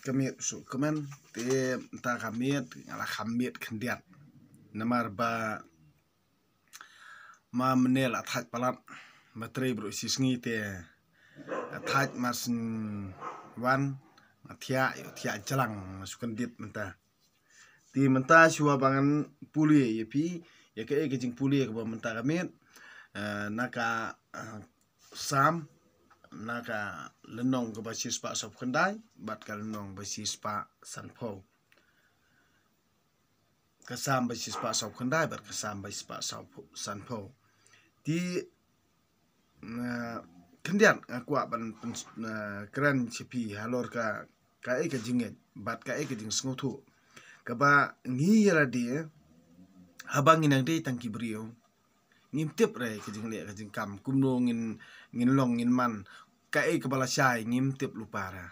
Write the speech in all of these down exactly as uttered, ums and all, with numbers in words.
ka miet shu kmen, te mynta ka miet nga la kham miet khyndiat. Namar ba ma mynne la thait palat, ma trei baroh shi sngi te thait mar syn wan, ma thiah, ïoh thiah jlang, ma shu kyndit mynta. Te mynta shuwa ba ngan pule ïa phi ïa kaei ka jingpule kaba mynta ka miet, eh, na ka, eh, Salm, na ka lynnong kaba shispah sawphew khyndai bad ka lynnong ba shispah sanphew. Ka Salm ba shispah sawphew khyndai bad ka Salm ba shispah sawphew, sanphew. Te na khyndiat nga kwah ban pyn-, na kren sha phi halor ka, kaei ka jingngeit bad kaei ka jingsngewthuh kaba ngi ïa lade haba ngi nang dei tang ki briew, ngim tip re ka jingleh ka jingkam, kumno ngin, ngin long ngin man, kaei kaba lashai ngim tip lypa re.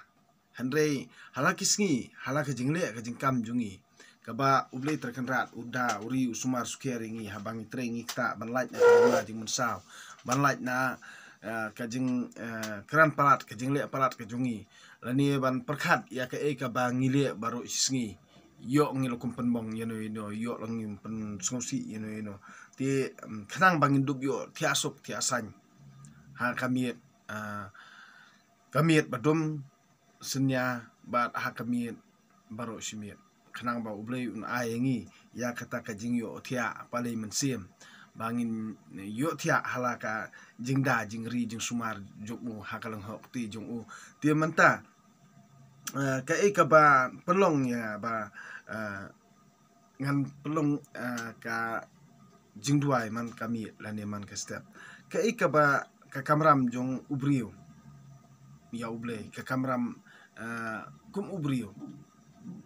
Hynrei hala ki sngi, hala ka jingleh ka jingkam jong ngi, kaba U Blei Trai Kynrad u da, u ri, u sumar sukher ïa ngi haba ngi trei ngi ktah ban lait na ka jingmynsaw, ban lait na, eh, ka jing, eh, kren palat, ka jingleh palat ka jong ngi, lane ban pyrkhat ïa kaei kaba ngi leh baroh shi sngi. Ïoh ngi la kum pynbong ïano ïano, ïoh la ngi pynsngewsih ïano ïano. Te, em, khnang ba ngin dup ïoh thiah suk thiah saiñ ha ka miet, eh, ka miet ba dum synñia bad ha ka miet baroh shi miet. Khnang ba U Blei un ai ïa ngi ïa kata ka jingïohthiah palei mynsiem, ba ngin ïohthiah hala ka jingda jingri jingsumar jong u ha ka lyngngoh kti jong u. Te mynta, eh, kaei kaba pynlong ïa ba, eh, ngan pynlong, eh, ka jingduwai man ka miet lane man ka step. Kaei kaba ka kamram jong u briew ïa U Blei, ka kamram, eh, kum u briew,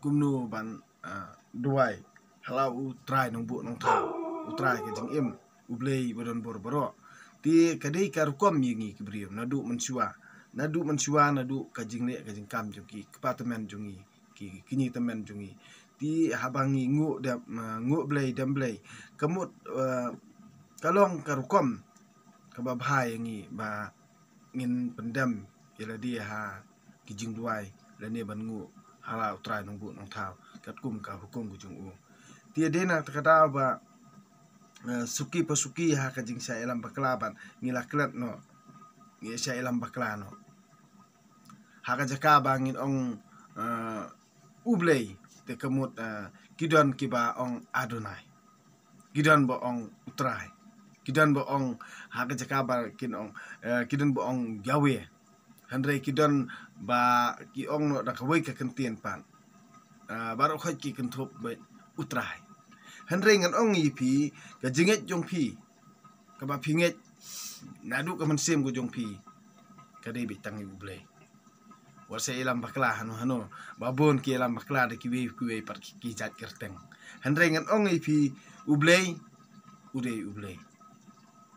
kumno ban, eh, duwai ha la U Trai Nongbuh Nongthaw, U Trai ka jingim, U Blei ba don bor baroh. Te ka dei ka rukom ïa ngi ki briew naduh mynshuwa, naduh mynshuwa, naduh ka jingleh ka jingkam jong ki kpa tymmen jong ngi, ki kñi tymmen jong ngi. Te haba ngi nguh dem, eh, nguh Blei dem Blei, ka mut, eh, ka long ka rukom kaba bha ïa ngi ba ngin pyndem ïa lade ha ki jingduwai lane ban nguh ha la U Trai Nongbuh Nongthaw katkum ka hukum ka jong u. Te dei na kata ka daw ba, eh, suki pa suki ha ka jingshah ïalam bakla ban ngi la klet noh, ngi shah ïalam bakla noh. Ha ka jaka ba ngin ong, eh, U Blei, te ka mut, eh, ki don kiba ong Adonai, ki don ba ong U Trai, ki don ba ong, ha ka jaka ba kin ong, eh, ki don ba ong Yahweh. Hynrei ki don ba ki ong noh da kawei ka kyntien pat, eh, baroh khoit ki kynthup beit U Trai. Hynrei ngan ong ïa phi, ka jingngeit jong phi kaba phi ngeit naduh ka mynsiem ka jong phi, ka dei beit tang ïa U Blei. Wat sa ïalam bakla hano hano, ba bun ki ïalam bakla da kiwei kiwei pat ki, ki jait kyrteng. Hynrei ngan ong ïa phi, U Blei u dei U Blei.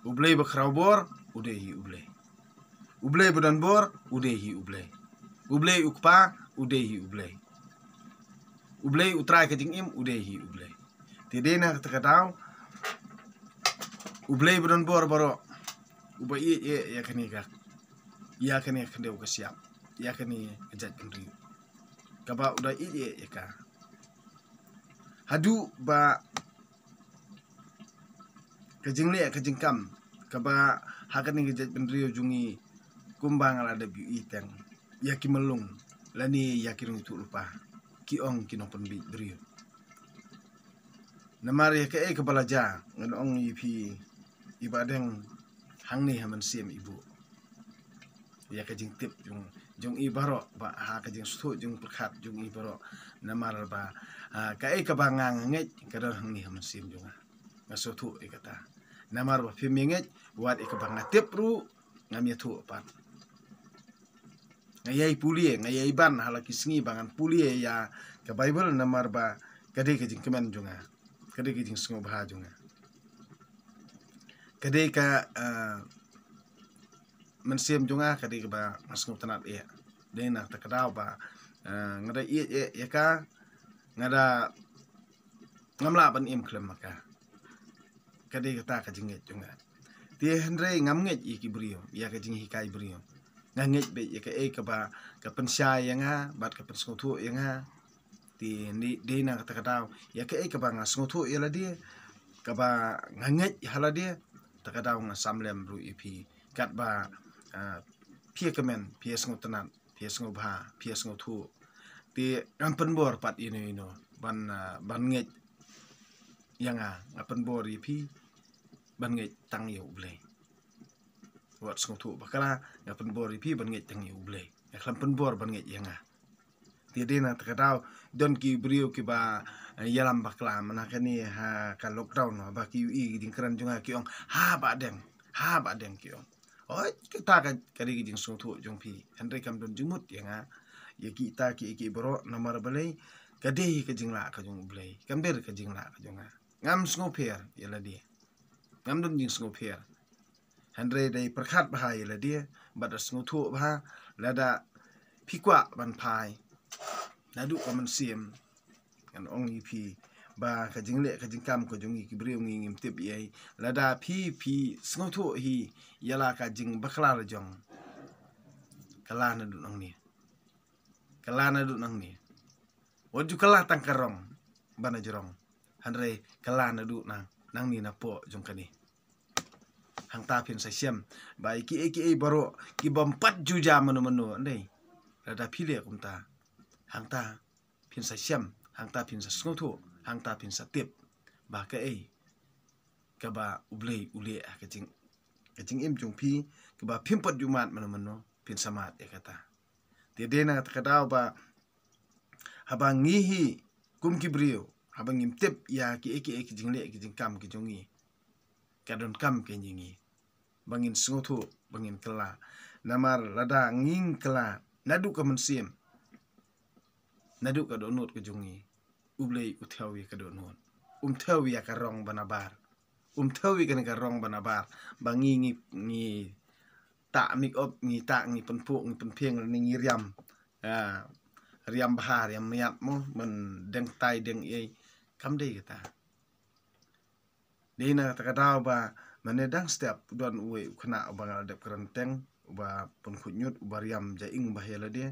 U Blei ba khraw bor u dei hi U Blei. U Blei ba don bor u dei hi U Blei. U Blei u Kpa u dei hi U Blei. U Blei U Trai ka jingim u dei hi U Blei. Te dei na kata ka daw, U Blei ba don bor baroh uba ïeit ïeit ïa kane ka, ïa kane ka khyndew ka shyiap, ïa kane ka jaitbynriew, kaba u da ïeit ïeit ïa ka. Haduh ba ka jingleh ka jingkam kaba ha kane ka jaitbynriew jong ngi, kumba nga la dep ïohi teng, ïa ki myllung lane ïa ki nongïathuhlypa ki ong ki nongpynbiej briew. Namar ïa kaei kaba la jia, ngan ong ïa phi, i Bahdeng, hangne ha mynsiem i buh ïa ka jingtip jong, jong i baroh, ba ha ka jingsngewthuh jingpyrkhat jong i baroh. Namar ba, ah, kaei kaba nga nga ngeit ka don hangne ha mynsiem jong nga. Nga sngewthuh ïa kata. Namar ba phim ïa ngeit, wat ïa kaba nga tip ruh ngam ïathuh pat. Nga ïai pule, nga ïai ban ha la ki sngi ba ngan pule ïa ka Baibl, namar ba ka dei ka jingkmen jong nga, ka dei ka jingsngewbha jong nga, ka dei ka, eh, mynsiem jong nga ka dei kaba nga sngewtynnad ïa. Dei na kata ka daw ba, eh, nga da ïeit ïa, ïa ka, nga da, ngam lah ban im khlem ma ka. Ka dei kata ka jingngeit jong nga. Te hynrei ngam ngeit ïa ki briew, ïa ka jinghikai briew. nga ngeit beit ïa kaei kaba ka pynshai ïa nga bad ka pynsngewthuh ïa nga. Te dei na kata ka daw ïa kaei kaba nga sngewthuh ïa lade, kaba nga ngeit ha lade, ta ka daw nga samlem ruh ïa phi. Katba phi ïa kmen, phi ïa sngewtynnat, phi ïa sngewbha, phi ïa sngewthuh, te ngan pynbor pat ïa no ïa no ban ban ngeit ïa nga, nga pynbor ïa phi ban ngeit tang ïa U Blei. Wat sngewthuh bakla, nga pynbor ïa phi ban ngeit tang ïa U Blei. Nga khlem pynbor ban ngeit ïa nga. Te dei na kata ka daw don ki briew kiba ïalam bakla mynta kane ha ka lockdown, ba ki ïohi ki jingkren jong nga ki ong, ha ba deng, ha ba deng, ki ong. Oi, kata ka dei ka jingsngewthuh jong phi. Hynrei kam don jingmut ïa nga, ïa kita ki, ki baroh, namar balei? Ka dei ka jinglah ka jong U Blei, kam dei ka jinglah ka jong nga. Ngam sngewpher ïa lade, ngam don jingsngewpher. Hynrei dei pyrkhat bha ïa lade bad da sngewthuh bha. Lada phi kwah ban phai naduh ka mynsiem, ngan ong ïa phi ba ka jingleh ka jingkam ka jong ngi ki briew ngi ngim tip ei. Lada phi, phi sngewthuh hi ïa la ka jingbakla la jong, ka la naduh nangne, ka la naduh nangne. Wat ju kylla tang ka rong ban jrong, hynrei kylla naduh nang, nangne napoh jong kane. Hangta phin sa shem ba ïa kiei kiei baroh ki bym pat ju jia mano mano, ym dei? Lada phi leh kumta, hangta phin sa shem, hangta phin sa sngewthuh, hangta phin sa tip ba kaei kaba U Blei u leh ha ka jing, ka jingim jong phi, kaba phim pat ju mad mano mano, phin sa mad ïa kata. Te dei na kata ka daw ba haba ngi hi kum ki briew, haba ngim tip ïa kiei kiei ki jingleh ki jingkam ki jong ngi, ka donkam kein ïa ngi ba ngin sngewthuh, ba ngin kylla. Namar lada ngim kylla naduh ka mynsiem, naduh ka dohnud ka jong ngi, U Blei u thew ïa ka dohnud, um thew ïa ka rong ba nabar, um thew ïa kane ka rong ba nabar. Ba ngi, ngi, ngi tah make up, ngi tah, ngi pynphuh, ngi pynphieng, ngi riam, riam bha, riam miat mo, ban deng tai deng ei. Kam dei kata. Dei na kata ka daw ba mynne dang step don uwei u khynnah uba nga la dep kren teng, uba pynkhuid ñiut, uba riam ja ing bha ïa lade,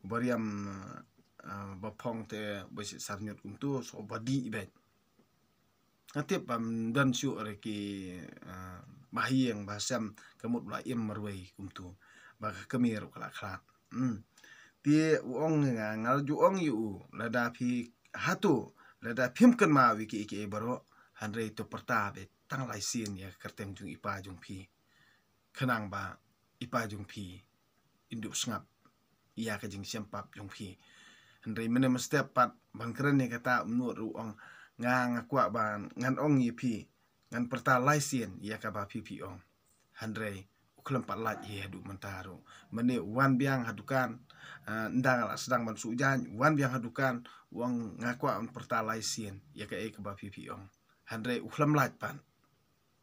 uba riam ba phong te ba shi sar ñiut kumtu, so ba dih beit. Nga tip ba ym don shuh re ki ba ha ïing ba ha sem ka mut ba la im marwei kumtu, ba ka kmie ruh ka la khlad. Te u ong ïa nga, nga la ju ong ïa u, lada phi hato, lada phim kynmaw ïa kiei kiei baroh, hynrei to pyrta beit tang lai sien ïa ka kyrteng jong i pa jong phi, khnang ba i pa jong phi in dup sngap ïa ka jingshem pap jong phi. Hynrei mynne mynstep pat ban kren ïa kata, u mut ruh u ong, nga, nga kwah ban, ngan ong ïa phi, ngan pyrta lai sien ïa kaba phi phi ong. Hynrei u khlem pat lait hi haduh mynta ruh. Mynne u wan biang ha dukan, ynda nga la sdang ban suh jaiñ, u wan biang ha dukan, u ong nga kwah ban pyrta lai sien ïa kaei kaba phi phi ong. Hynrei u khlem lait pat.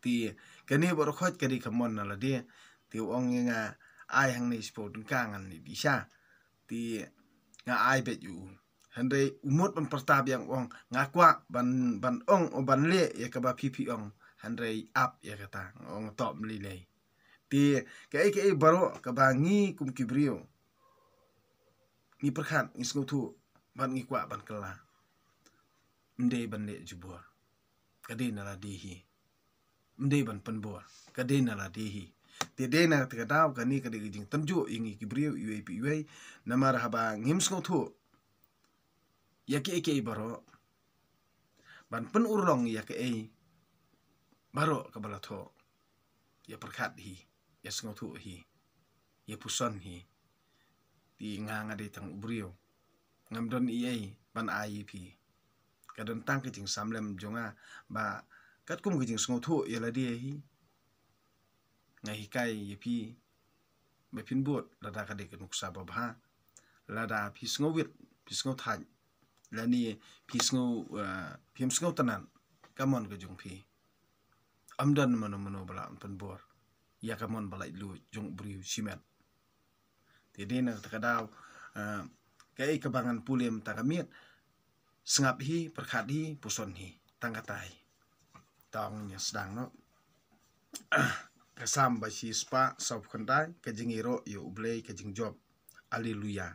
Te kane baroh khoit ka dei ka mon na lade. Te u ong ïa nga, ai hangne shiphew tyngka ngan ïa dih sha. Te nga ai beit ïa u. Hynrei u mut ban pyrta biang, u ong nga kwah ban, ban ong, u ban leh ïa kaba phi phi ong. Hynrei ap ïa kata, nga ong to ym lei lei. Te kaei kaei baroh kaba ngi kum ki briew ngi pyrkhat, ngi sngewthuh bad ngi kwah ban kylla, ym dei ban leh jubor, ka dei na lade hi. Ym dei ban pynbor, ka dei na lade hi. Te dei na kata ka daw kane ka dei ka jingtynjuh ïa ngi ki briew iwei pa iwei. Namar haba ngim sngewthuh ïa kiei kiei baroh, ban pynurlong ïa kaei baroh kaba la thoh, ïa pyrkhat hi, ïa sngewthuh hi, ïa puson hi. Te nga, nga dei tang u briew, ngam don ei ei ban ai ïa phi. Ka don tang ka jingsamlem jong nga ba katkum ka jingsngewthuh ïa lade hi, nga hikai ïa phi ba phin bud lada ka dei ka nuksa babha, lada phi sngewwit, phi sngewthait, lane phi sngew, phim sngewtynnat, ka mon ka jong phi. Ym don mano mano ba lah ban pynbor ïa ka mon ba laitluid jong u briew shimet. Te dei na kata ka daw kaei kaba ngan pule mynta ka miet, sngap hi, pyrkhat hi, puson hi, tang katai. Tang ïa sdang noh. Ka Salm ba shispah sawphew khyndai, ka jingïaroh ïa U Blei, ka jingjop. Alleluia.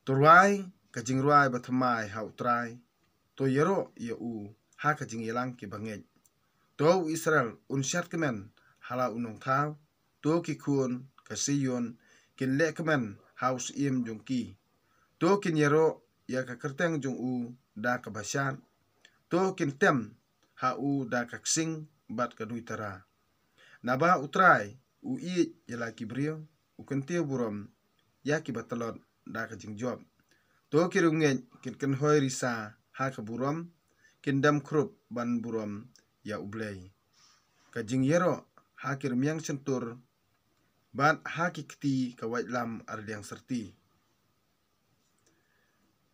To rwai ka jingrwai bathymmai ha U Trai, to ïaroh ïa u ha ka jingïalang ki bangeit. To u Israel un shad kmen ha la u nongthaw, to ki khun ka Sion kin leh kmen ha u syiem jong ki. To kin ïaroh ïa ka kyrteng jong u da kaba shad, to kin tem ha u da ka ksing bad ka duitara. Naba U Trai u ïeit ïa la ki briew, u kyntiew burom ïa kiba tlot da ka jingjop. To ki riewngeit kin kynhoi risa ha ka burom, kin dem khrup ban burom ïa U Blei. Ka jingïaroh ha ki rmiang shyntur bad ha ki kti ka waitlam arliang syrti.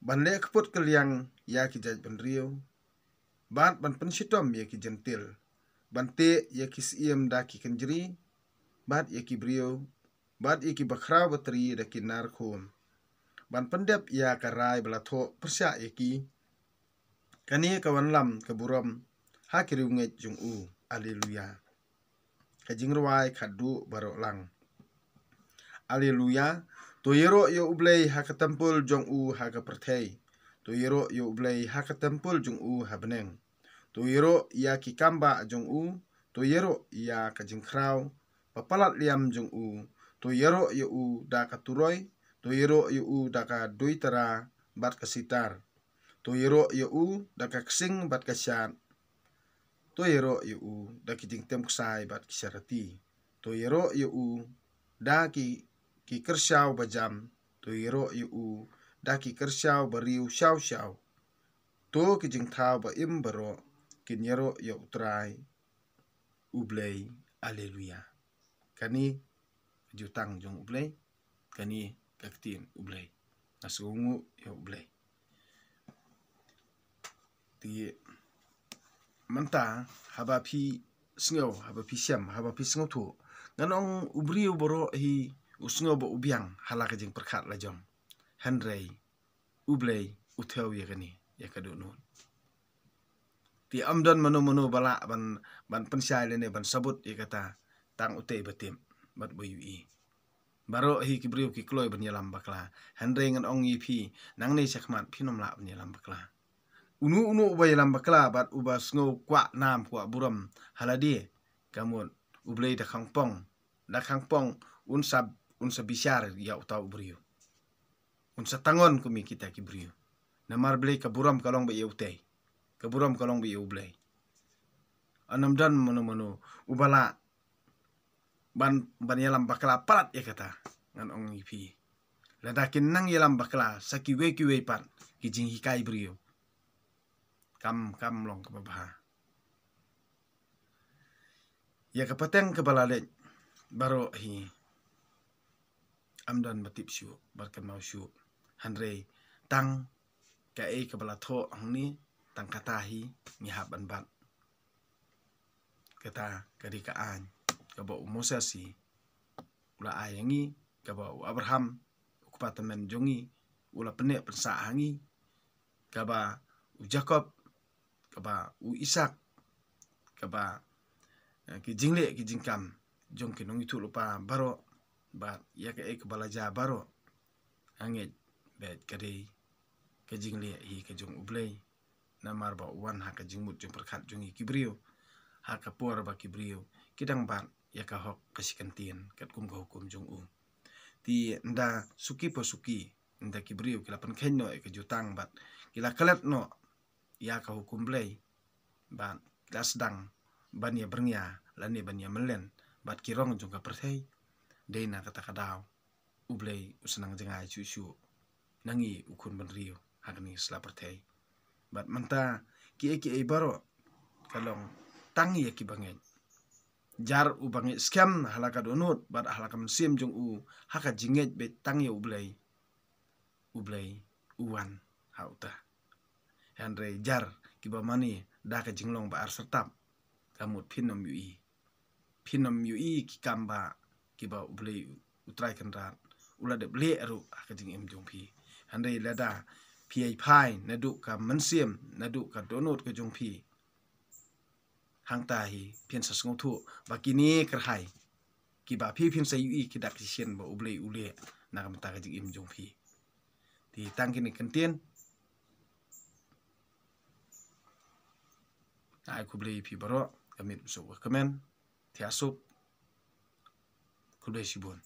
Ban leh kput kylliang ïa ki jaitbynriew bad ban pynshitom ïa ki jentil, ban teh ïa ki syiem da ki kynjri, bad ïa ki briew, bad ïa ki bakhraw batri da ki nar khum, ban pyndep ïa ka rai ba la thoh pyrshah ïa ki. Kane ka wanlam ka burom ha ki riewngeit jong u. Alleluia. Ka jingrwai khadduh baroh lang. Alleluia. To ïaroh ïa U Blei ha ka templ jong u ha ka pyrthei. To ïaroh ïa U Blei ha ka templ jong u ha bneng. To ïaroh ïa ki kambah jong u. To ïaroh ïa ka jingkhraw ba palat liam jong u. To ïaroh ïa u da ka turoi. To ïaroh ïa u da ka duitara bad ka sitar. To ïaroh ïa u da ka ksing bad ka shad. To ïaroh ïa u da ki jingtem ksai bad ki sharati. To ïaroh ïa u da ki, ki kyrshaw bajam. To ïaroh ïa u da ki kyrshaw bariw shaw shaw. To ki jingthaw ba im baroh kin ïaroh ïa U Trai U Blei. Alleluia. Kane ka jutang jong U Blei. Kane ka ktien U Blei. Nga sngewnguh ïa U Blei. Te mynta haba phi sngew, haba phi shem, haba phi sngewthuh, ngan ong u briew baroh hi u sngew ba u biang ha la ka jingpyrkhat la jong. Hynrei U Blei u thew ïa kane, ïa ka dohnud. Te ym don mano mano ba lah ban, ban pynshai lane ban sabut ïa kata, tang utei ba tip bad ba ïohi. Baroh hi ki briew ki kloi ban ïalam bakla. Hynrei ngan ong ïa phi, nangne shakhmat phin ym lah ban ïalam bakla. Uno uno uba ïalam bakla bad uba sngew kwah nam kwah burom ha lade, ka mut U Blei da khang pong, da khang pong un sa, un sa bishar ïa uta u briew. Un sa tang on kum ïa kita ki briew. Namar balei? Ka burom ka long ba ïa utei. Ka burom ka long ba ïa U Blei. Ym don mano mano uba lah ban, ban ïalam bakla palat ïa kata. Ngan ong ïa phi, lada kin nang ïalam bakla sa kiwei kiwei pat ki jinghikai briew, kam, kam long kaba bha. Ïa ka pateng kaba la leit baroh hi, ym don ba tip shuh, ba kynmaw shuh. Hynrei tang kaei kaba la thoh hangne, tang kata hi ngi hap ban bat. Kata ka dei ka aiñ kaba u Moses hi u la ai ha ngi, kaba u Abraham, u kpa tymmen jong ngi, u la pynneh pynsah ha ngi, kaba u Jakob, kaba u Isak, kaba, eh, ki jingleh ki jingkam jong ki nongïathuhlypa baroh, bad ïa kaei kaba la jia baroh. Nga ngeit ba ka dei ka jingleh hi ka jong U Blei. Namar ba u wan ha ka jingmut jingpyrkhat jong ngi ki briew, ha ka por ba ki briew ki dang bat ïa ka hok ka shi kyntien katkum ka hukum jong u. Te ynda suki pa suki, ynda ki briew ki la pynkheiñ noh ïa ka jutang bad ki la klet noh ïa ka hukum Blei, bad ki la sdang ban ïa byrngïa lane ban ïa mlien bad ki rong jong ka pyrthei, dei na kata ka daw U Blei u sa nang jngai shuh shuh na ngi u khun bynriew ha kane ka sla pyrthei. Bad mynta kiei kiei baroh ka long tang ïa ki bangeit. Jar u bangeit skhem ha la ka dohnud bad ha la ka mynsiem jong u, ha ka jingngeit beit tang ïa U Blei, U Blei u wan ha uta. Hynrei jar kiba mane da ka jinglong ba ar syrtap, ka mut phin ym ïohi. Phin ym ïohi ki kam ba, kiba U Blei U Trai Kynrad u la dep leh ruh ha ka jingim jong phi. Hynrei lada phi ïai phai naduh ka mynsiem, naduh ka dohnud ka jong phi, Hangta hi phin sa sngewthuh ba kine kyrhai kiba phi phin sa ïohi ki dak ki shisien ba U Blei u leh na ka bynta ka jingim jong phi. Te tang kine kyntien. Ai khublei phi baroh, ka miet u suk ka kmen, thiah suk. Khublei shibun.